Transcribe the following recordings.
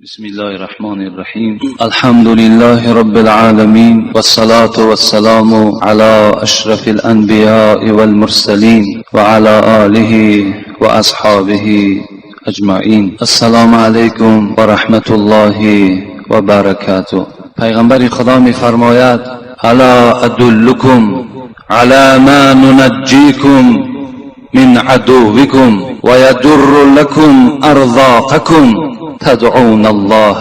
بسم الله الرحمن الرحيم. الحمد لله رب العالمين، والصلاة والسلام على أشرف الأنبياء والمرسلين وعلى آله وأصحابه أجمعين. السلام عليكم ورحمة الله وبركاته. پیغمبر خدا می فرماید: الا ادلکم على ما ننجیکم من عدوکم ويدر لكم ارزاقكم؟ تدعون الله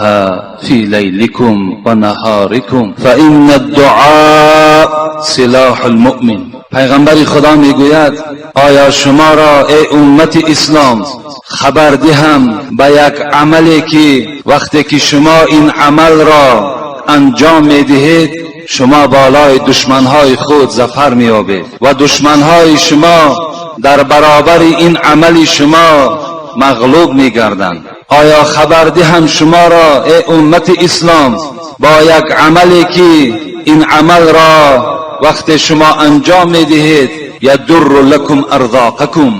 في ليلكم ونهاركم، فإن الدعاء سلاح المؤمن. پیغمبر خدا میگوید: آیا شما را ای امت اسلام خبر دهم به یک عملی که وقتی که شما این عمل را انجام میدهید، شما بالای دشمنهای خود ظفر مییابید و دشمنهای شما در برابر این عمل شما مغلوب میگردند؟ آیا خبر دهم شما را ای امت اسلام با یک عملی که این عمل را وقت شما انجام میدهید، یدر لکم ارزاقکم،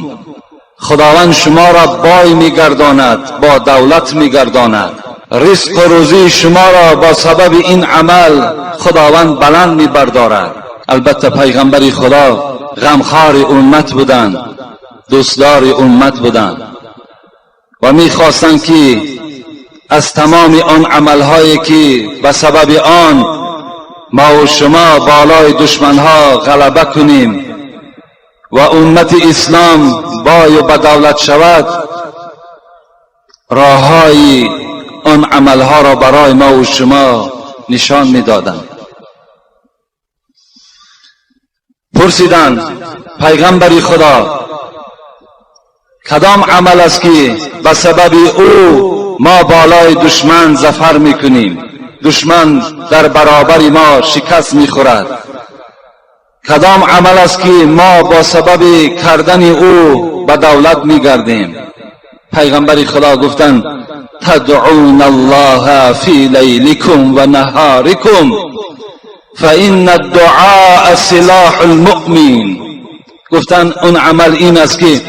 خداوند شما را بای میگرداند، با دولت میگرداند، رزق و روزی شما را با سبب این عمل خداوند بلند میبردارد؟ البته پیغمبر خدا غمخوار امت بودند، دوستدار امت بودند و میخواستند که از تمام آن عملهایی که به سبب آن ما و شما بالای دشمنها غلبه کنیم و امت اسلام بای و به دولت شود، راههای آن عملها را برای ما و شما نشان میدادند. پرسیدند: پیغمبر خدا، کدام عمل است که به سبب او ما بالای دشمن ظفر میکنیم، دشمن در برابر ما شکست میخورد؟ کدام عمل است که ما با سبب کردن او به دولت میگردیم؟ پیغمبر خدا گفتند: تدعون الله فی لیلکم و نهارکم، فإن الدعاء سلاح المؤمن. گفتند اون عمل این است که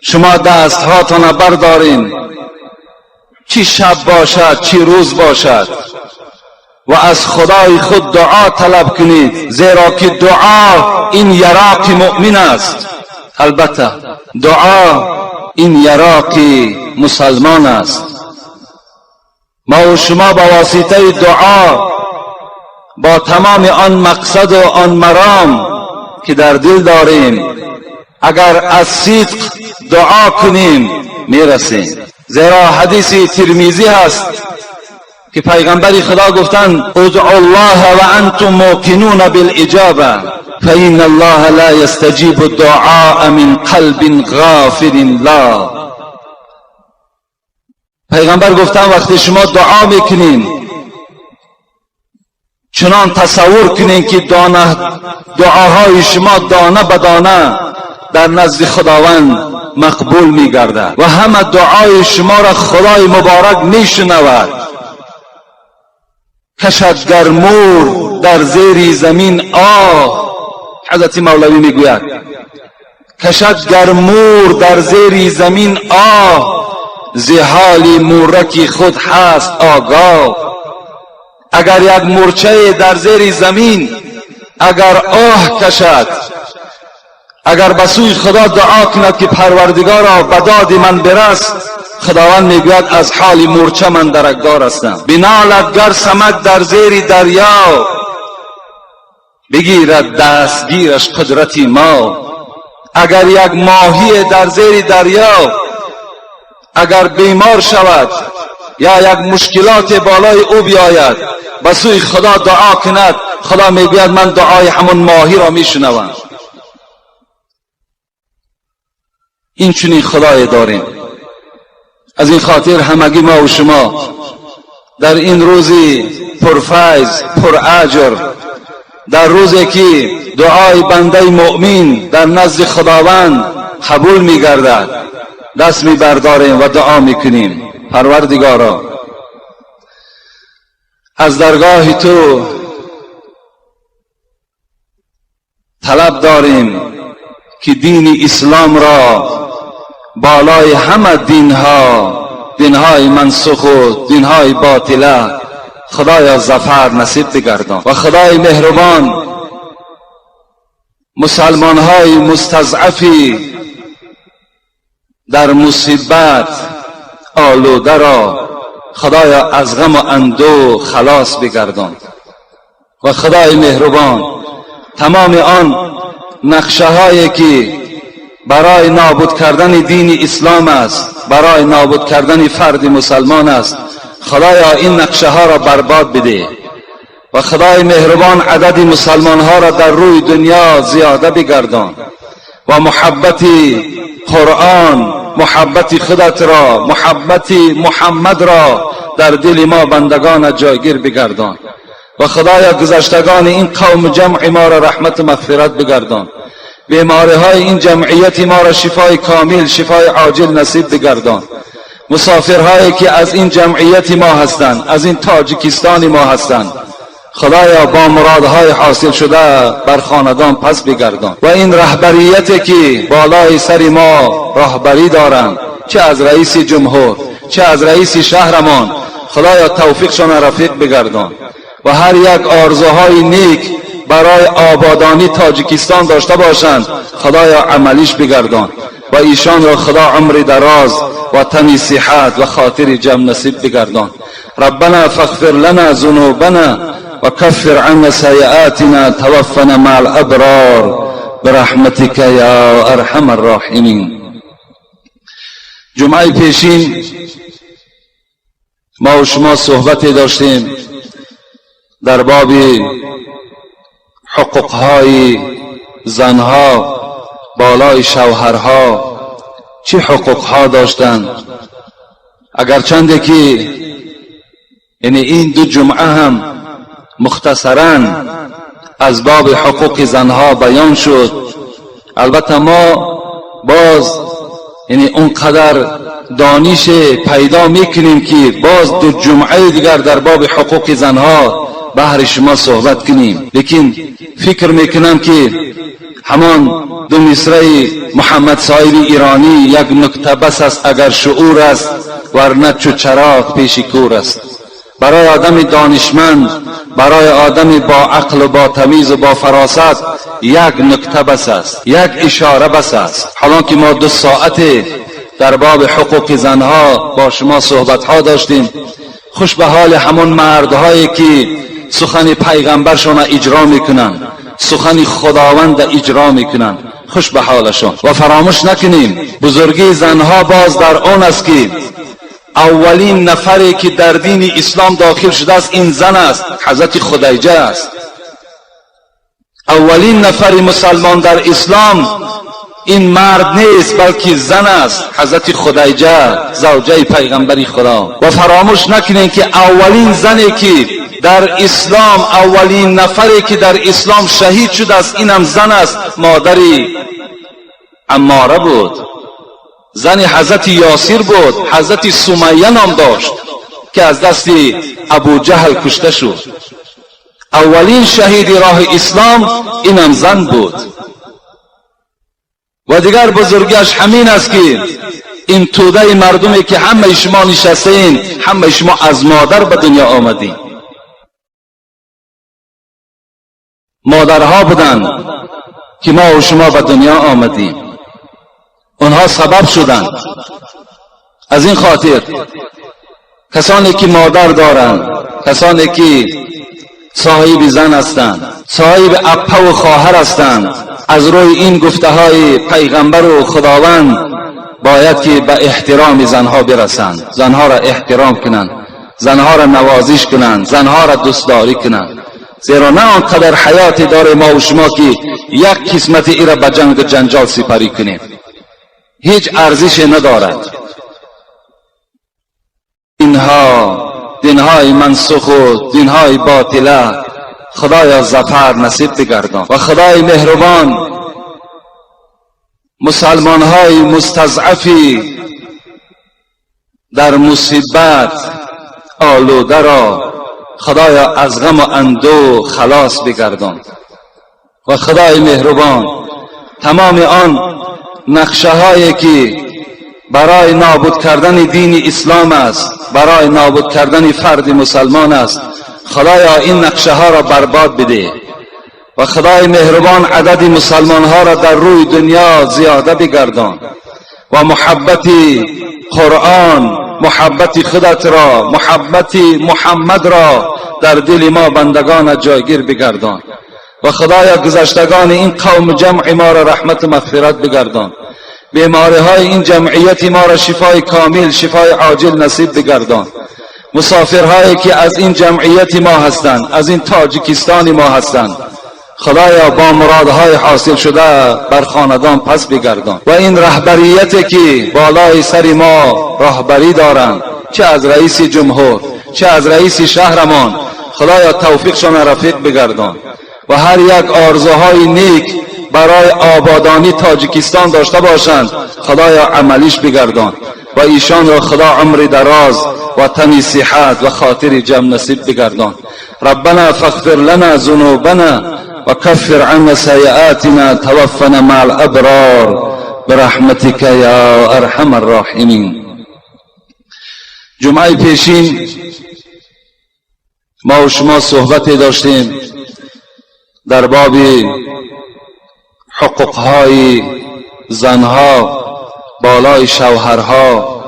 شما دست هاتان بردارین، چی شب باشد چی روز باشد، و از خدای خود دعا طلب کنید، زیرا که دعا این یراق مؤمن است. البته دعا این یراق مسلمان است. ما و شما با واسطه دعا با تمام آن مقصد و آن مرام که در دل داریم، اگر از صدق دعا کنیم، میرسیم. زیرا حدیث ترمیزی هست که پیغمبر خدا گفتند: ادعوا الله و انتم موقنون بالاجابه، فإن الله لا يستجيب الدعاء من قلب غافل لا. پیغمبر گفتن وقتی شما دعا میکنین، چنان تصور کنین که دانه دعاهای شما دانه به دانه در نزد خداوند مقبول میگردد و همه دعای شما را خدای مبارک میشنود. کشد گر مور در زیر زمین آه، حضرت مولوی میگوید: کشد گر مور در زیر زمین آه، ز حال مورک خود هست آگاه. اگر یک مورچه در زیر زمین اگر آه کشد، اگر به سوی خدا دعا کند که پروردگارا به داد من برس، خداوند میگوید از حال مورچه من درکدار هستم. بنالد گر سمک در زیر دریا، بگیرد دستگیرش قدرتی ما. اگر یک ماهی در زیر دریا اگر بیمار شود یا یک مشکلات بالای او بیاید، به سوی خدا دعا کند، خدا میگوید من دعای همون ماهی را میشنوم. این چنین خدای داریم. از این خاطر همگی ما و شما در این روزی پرفیض، پراجر، در روزی که دعای بنده مؤمن در نزد خداوند قبول میگردد، دست میبرداریم و دعا میکنیم: پروردگارا، از درگاه تو طلب داریم که دین اسلام را بالای همه دینها دینهای منسوخ و دینهای باطله خدایا ظفر نصیب بگردان. و خدای مهربان مسلمان های مستضعفی در مصیبت آلوده را خدایا از غم و اندوه خلاص بگردان. و خدای مهربان تمام آن نقشه هایی که برای نابود کردن دین اسلام است، برای نابود کردن فرد مسلمان است، خدایا این نقشه ها را برباد بده. و خدای مهربان عدد مسلمان ها را در روی دنیا زیاده بگردان و محبت قرآن، محبت خودت را، محبت محمد را در دل ما بندگان جایگیر بگردان. و خدایا گذشتگان این قوم جمع ما را رحمت و مغفرت بگردان. بیماری های این جمعیت ما را شفای کامل، شفای عاجل نصیب بگردان. مسافرهایی که از این جمعیت ما هستند، از این تاجیکستان ما هستند، خدایا با مرادهای حاصل شده بر خاندان پس بگردان. و این رهبریت که بالای سر ما راهبری دارند، چه از رئیس جمهور چه از رئیس شهرمان، خدایا توفیقشان رفیق بگردان. و هر یک آرزوهای نیک برای آبادانی تاجیکستان داشته باشند، خدایا عملیش بگردان. و ایشان را خدا عمر دراز و تن صحت و خاطر جمع نصیب بگردان. ربنا فاغفر لنا ذنوبنا وكفر عنا سيئاتنا توفنا مع الابرار برحمتك يا ارحم الراحمین. جمعه پیشین ما و شما صحبتی داشتیم در باب حقوقهای زنها بالای شوهرها، چه حقوقها داشتند. اگرچند که یعنی این دو جمعه هم مختصرا از باب حقوق زنها بیان شد، البته ما باز یعنی اونقدر دانش پیدا میکنیم که باز دو جمعه دیگر در باب حقوق زنها بهر شما صحبت کنیم. لیکن فکر میکنم که همان دو مصرع محمد صاحب ایرانی یک نکته بس است اگر شعور است، ورنه چو چراغ پیش کور است. برای آدم دانشمند، برای آدم با عقل و با تمیز و با فراست یک نکته بس است، یک اشاره بس است. حالا که ما 2 ساعت در باب حقوق زنها با شما صحبتها داشتیم، خوش به حال همون مردهایی که سخن پیغمبرشان اجرا میکنند، سخن خداوند اجرا میکنند، خوش به حالشان. و فراموش نکنیم بزرگی زنها باز در آن است که اولین نفری که در دین اسلام داخل شده است این زن است، حضرت خدیجه است. اولین نفر مسلمان در اسلام این مرد نیست بلکه زن است، حضرت خدیجه زوجه پیغمبر خدا. و فراموش نکنیم که اولین زنی که در اسلام، اولین نفری که در اسلام شهید شده است اینم زن است، مادر عماره بود، زن حضرت یاسر بود، حضرت سمیه نام داشت که از دست ابو جهل کشته شد. اولین شهید راه اسلام اینم زن بود. و دیگر بزرگیش همین است که این توده مردمی که همه شما نشسته این، همه شما از مادر به دنیا آمدین، مادرها بودند که ما و شما به دنیا آمدیم، اونها سبب شدند. از این خاطر کسانی که مادر دارند، کسانی که صاحب زن هستند، صاحب اپه و خواهر هستند، از روی این گفته های پیغمبر و خداوند باید که به احترام زنها برسند، زنها را احترام کنند، زنها را نوازش کنند، زنها را دوستداری کنند. زیرا نه آنقدر حیات داره ما و شما که یک قسمت ای را به جنگ و جنجال سپری کنیم، هیچ ارزش ندارد. اینها دینهای منسوخ و دینهای باطله خدایا ظفر نصیب بگردان. و خدای مهربان مسلمانهای مستضعفی در مصیبت آلوده را خدایا از غم و اندوه خلاص بگردان. و خدای مهربان تمام آن نقشه هایی که برای نابود کردن دین اسلام است، برای نابود کردن فرد مسلمان است، خدایا این نقشه ها را برباد بده و خدای مهربان عدد مسلمان ها را در روی دنیا زیاده بگردان و محبت قرآن، محبت خودت را، محبت محمد را در دل ما بندگان جایگیر بگردان و خدایا گذشتگان این قوم جمع ما را رحمت و مغفرت بگردان، بیماری های این جمعیت ما را شفای کامل، شفای عاجل نصیب بگردان. مسافرهایی که از این جمعیت ما هستند، از این تاجیکستان ما هستند، خدایا با مرادهای حاصل شده بر خاندان پس بگردان و این رهبریت که بالای سر ما راهبری دارند، چه از رئیس جمهور چه از رئیس شهرمان، خدایا توفیقشان رفیق بگردان و هر یک آرزوهای نیک برای آبادانی تاجیکستان داشته باشند، خدایا عملیش بگردان و ایشان را خدا عمر دراز و تن صحت و خاطر جمع نصیب بگردان. ربنا فاغفر لنا ذنوبنا وكفر عنا سيئاتنا توفنا مع الابرار برحمتك یا ارحم الراحمین. جمعه پیشین ما و شما صحبت داشتیم در باب حقوقهای زنها بالای شوهرها،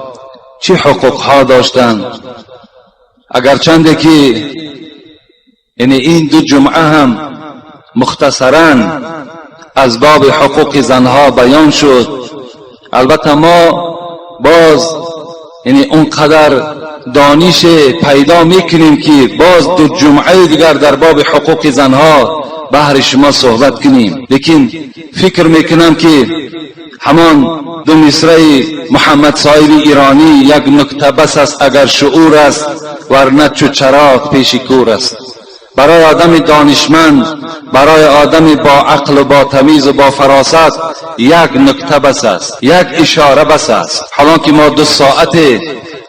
چه حقوقها داشتند. اگرچند که یعنی این دو جمعه هم مختصرا از باب حقوق زنها بیان شد، البته ما باز یعنی اونقدر دانش پیدا میکنیم که باز دو جمعه دیگر در باب حقوق زنها بهر شما صحبت کنیم، لیکن فکر میکنم که همان دو مصرع محمد صاحب ایرانی یک نکته بس است اگر شعور است، ورنه چو چراغ پیش کور است. برای آدم دانشمند، برای آدم با عقل و با تمیز و با فراست یک نکته بس است، یک اشاره بس است. حالا که ما 2 ساعت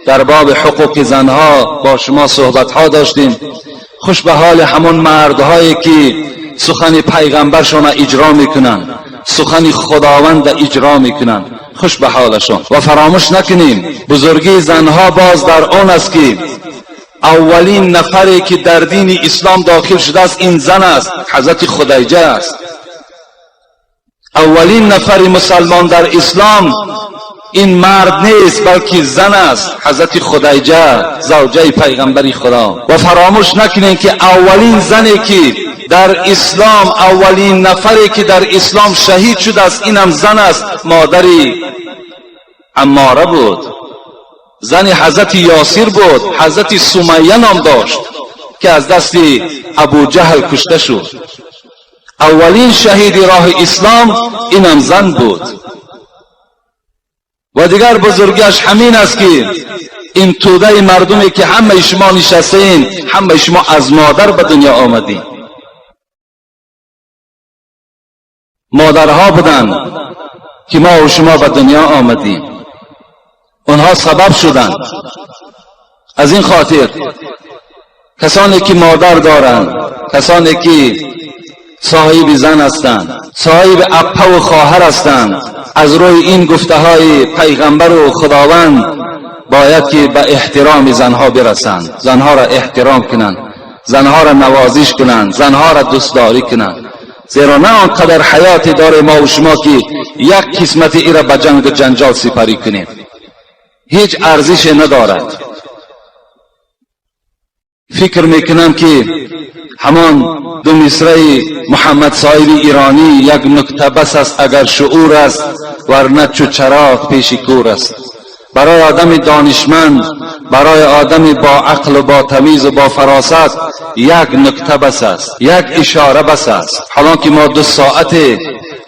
در باب حقوق زنها با شما صحبتها داشتیم، خوش به حال همون مردهایی که سخن پیغمبرشان اجرا میکنن، سخن خداوند اجرا میکنن، خوش به حالشان. و فراموش نکنیم بزرگی زنها باز در آن است که اولین نفری که در دین اسلام داخل شده است این زن است، حضرت خدیجه است. اولین نفر مسلمان در اسلام این مرد نیست بلکه زن است، حضرت خدیجه زوجه پیغمبر خدا. و فراموش نکنیم که اولین زنی که در اسلام، اولین نفری که در اسلام شهید شده است اینم زن است، مادری عماره بود، زن حضرت یاسر بود، حضرت سمیه نام داشت که از دست ابو جهل کشته شد. اولین شهید راه اسلام اینم زن بود. و دیگر بزرگیش همین است که این توده مردمی که همه شما نشسته این، همه شما از مادر به دنیا آمدین، مادرها بودند که ما و شما به دنیا آمدیم، اونها سبب شدند. از این خاطر کسانی که مادر دارند، کسانی که صاحب زن هستند، صاحب اپه و خواهر هستند، از روی این گفته های پیغمبر و خداوند باید که به احترام زنها برسند، زنها را احترام کنند، زنها را نوازش کنند، زنها را دوستداری کنند. زیرا نه آنقدر حیات داره ما و شما که یک قسمت ای را به جنگ و جنجال سپری کنیم، هیچ ارزش ندارد. فکر میکنم که همان دو مصرع محمد صاحب ایرانی یک نکته بس است اگر شعور است، ورنه چو چراغ پیش کور است. برای آدم دانشمند، برای آدم با عقل و با تمیز و با فراست یک نکته بس است، یک اشاره بس است. حالا که ما 2 ساعت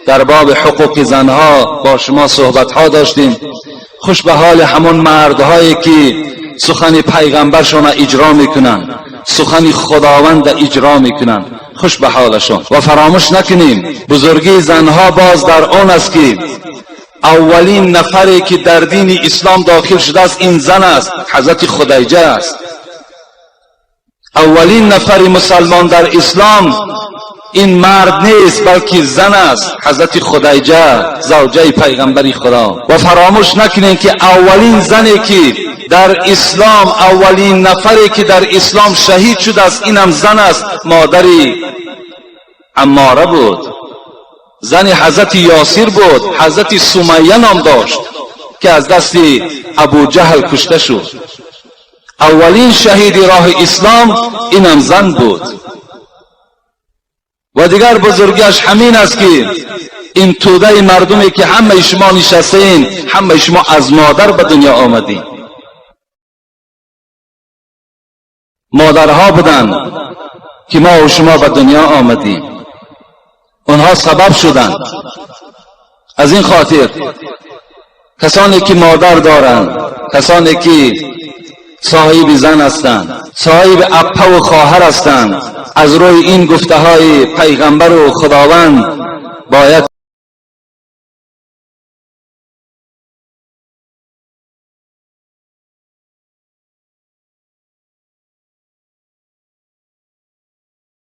در باب حقوق زنها با شما صحبتها داشتیم، خوش به حال همون مردهایی که سخن پیغمبرشان اجرا میکنند، سخن خداوند اجرا میکنند، خوش به حالشان. و فراموش نکنیم بزرگی زنها باز در آن است که اولین نفری که در دین اسلام داخل شده است این زن است، حضرت خدیجه است. Аввалин нафари мусалмон дар ислом ин мард нест, балки зан аст, ҳазрати Худайҷа, завҷаи пайғамбари Худо. Ва фаромӯш накунем, ки аввалин зане ки дар ислом, аввалин нафаре ки дар ислом шаҳид шудааст, инам зан аст, модари Аммора буд, зани ҳазрати Ёсир буд, ҳазрати Сумайя ном дошт, ки аз дасти Абуҷаҳл кушта шуд. Аввалин шаҳиди роҳи ислом инам зан буд. Ва дигар бузургиаш ҳамин аст, ки ин тӯдаи мардуме ки ҳамаи шумо нишастаин, ҳамаи шумо аз модар ба дунё омадед. Модарҳо буданд, ки мо ва шумо ба дунё омадем, онҳо сабаб шуданд. Аз ин хотир касоне ки модар доранд, касоне ки соҳиби зан ҳастанд, соҳиби аппа ва хоҳар ҳастанд, аз рӯи ин гуфтаҳои пайғамбару Худованд бояд